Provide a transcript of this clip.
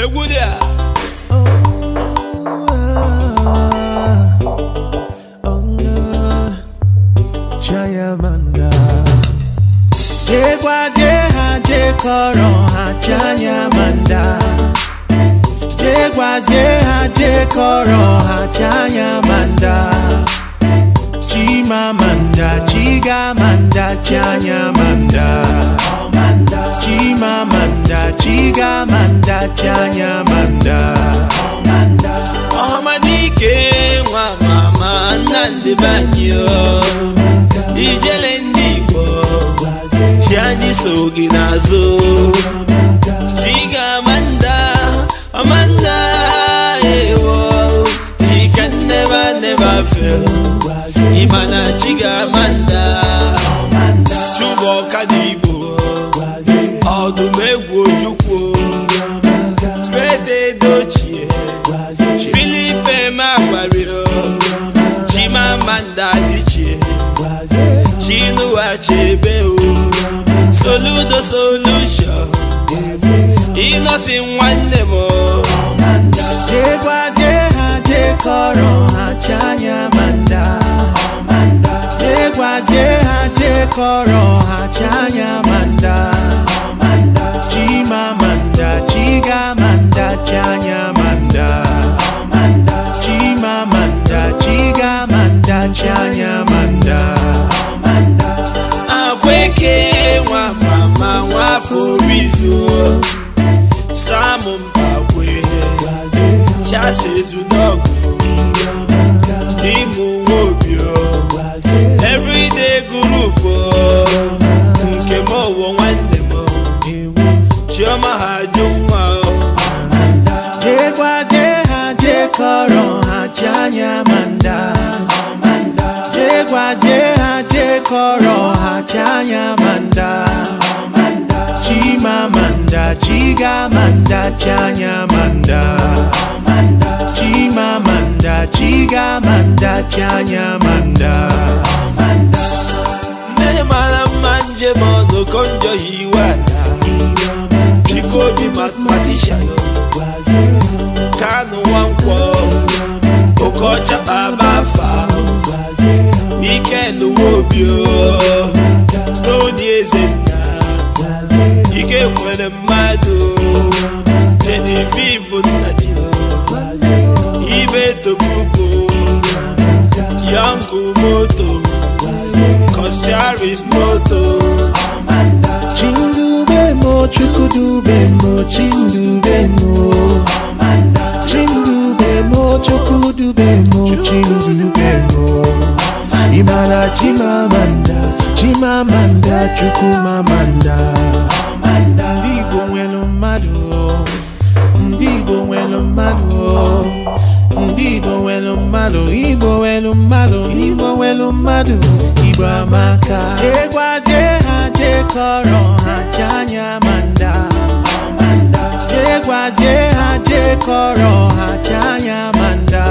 Egwu dị a. Oh no, Chayamanda. Jegwazie ha jekọrọ ha Chayamanda. Jegwazie ha jekọrọ ha Chayamanda. Chimamanda, Chigamanda, Chayamanda. Chimamanda, Chigamanda, Chayamanda. Ọhamadike nwa mama Nnamdi Banyo, ijele ndị Igbo, chi anyị so gị n'azụ. Chigamanda, Amanda, ewo, he can never never fail. Ịma na Chigamanda, Chubọka n'Igbo, ọdụm egwu Ojukwu, Pete Edochie, Philip Emeagwali, Chimamanda Adichie, Chinua Achebe o, Soludo Solution, Innocent nwanne m o. Jegwazie ha jekọrọ ha Chayamanda. Jegwazie ha jekọrọ ha Chayamanda. Chimamanda, Chigamanda, Chayamanda. Chimamanda, Chigamanda, Chayamanda. Akweke nwa mama nwafọ orizu, Sam Mbakwe, Charles Ezudogwu, Dimu Nwobio, Everyday Group, nke m ọwụ nwanne m, Chioma ha ajụ nwa o. Jegwazie ha jekọrọ ha Chayamanda. Jegwazie ha jekọrọ ha Chayamanda. Chimamanda, Chigamanda, Chayamanda. Chimamanda, Chigamanda, Chayamanda. Nne mara mma njem ọnụ konjọ iwe ala, Chikobi mathematician, Kanu Nwankwọ, Okocha Baba Afa, Mikel Nwobio, Tony Ezenna, Ike kwere mmadụ, Genevieve Nnaji, Ibe Tokubo, Young Moto, Coscharis Moto. Chindube mo, Chukudube mo, Chindube mo. Chindube mo, Chukudube mo, Chindube mo. Imana Chimamanda, Chimamanda, Chukwumamanda. Ndị Igbo nwelu mmadụ o, ndị Igbo nwelu mmadụ o, ndị Igbo nwelu mmadụ, Igbo nwelu mmadụ, Igbo nwelu mmadụ, Igbo amaka. Jegwazie ha jekọrọ ha Chayamanda. Jegwazie ha jekọrọ ha Chayamanda.